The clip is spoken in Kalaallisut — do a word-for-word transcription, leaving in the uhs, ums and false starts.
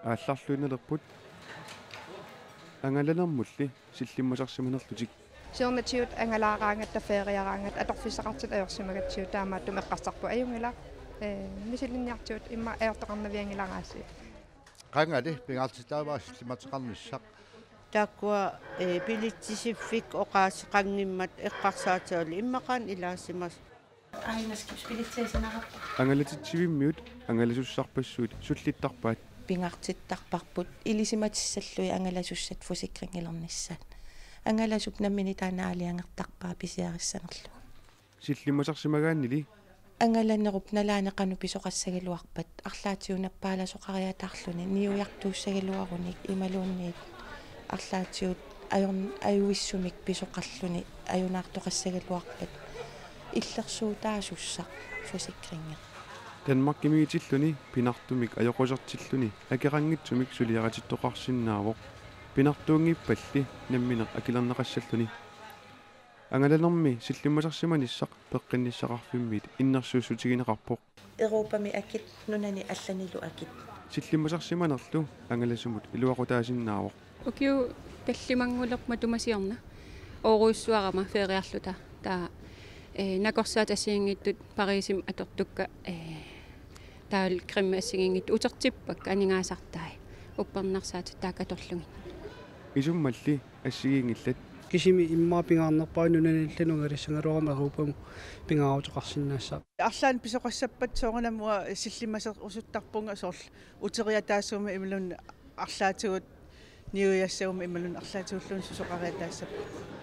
aallarluinnalerput. Angalanermulli sillimmasarsimanerlutik. Siornatigut angalaaraangatta feriaraangatta atorfissaqartut ajorsimagatsigu taamaattumik eqqarsarput ajunngilaq. Ee, misilinniartigut immaqa ajortoqarnavianngilaraasiit. Qangali pingaartitaavara sillimmateqarnissaq. Taakkua, ee, bilitsisiffik oqaaseqanngimmat eqqarsaatigalugu immaqaana ilaasimasut. Aina skibsbilitseesinarappa. Angalatitsivimmiut angalasussarpassuit sullittarpaat. Pingaartittarparput ilisimatissallugit angalasussat forsikringilernissaat. Angalasup nammineq taanna aalajangertarpaa pisiarissanerlugu. Sillimmasarsimagaannili. Angalanerup nalaani qanoq pisoqassagaluarpat arlaatigut nappaalasoqariataarluni niuertuussagaluarunik imaluunniit arlaatigut ajorn-, ajuvissumik pisoqarluni ajunaartoqassagaluarpat illersuutaasussaq forsikringi. Danmarkimiitilluni pinartumik ajoqusertilluni akeqanngitsumik suliaritittoqarsinnaavoq. Pinartuunngippalli nammineq akilerneqassalluni. Angalanermi sillimmasarsimanissaq peqqinnissaqarfimmiit innersuussutigineqarpoq. Europami akit, nunani allanilu akit. Sillimmasarsimanerlu angalasumut iluaqutaasinnaavoq. Ukiut tallimanngulerput matuma siorna oorujussuarama feriarluta. Taava, ee, nakorsaat assigiinngitsut Parisimi atortukka, ee, taavalu Krimimi assigiinngitsut utertippakka aningaasartai. Uppernarsaatit taakku atorlugit. Isummalli assigiinngillat. Kisimi immaqa pingaarnerpaavoq nunanit allanut angalissagaluarama Europamut pingaaruteqarsinnaassaaq. Arlaannik pisoqassappat soorunami uanga sillimmaserusuttaasunga soorlu uteriataasumik imaluunniit arlaatigut niuiassaguma imaluunniit arlaatigulluunniit susoqariataassapput.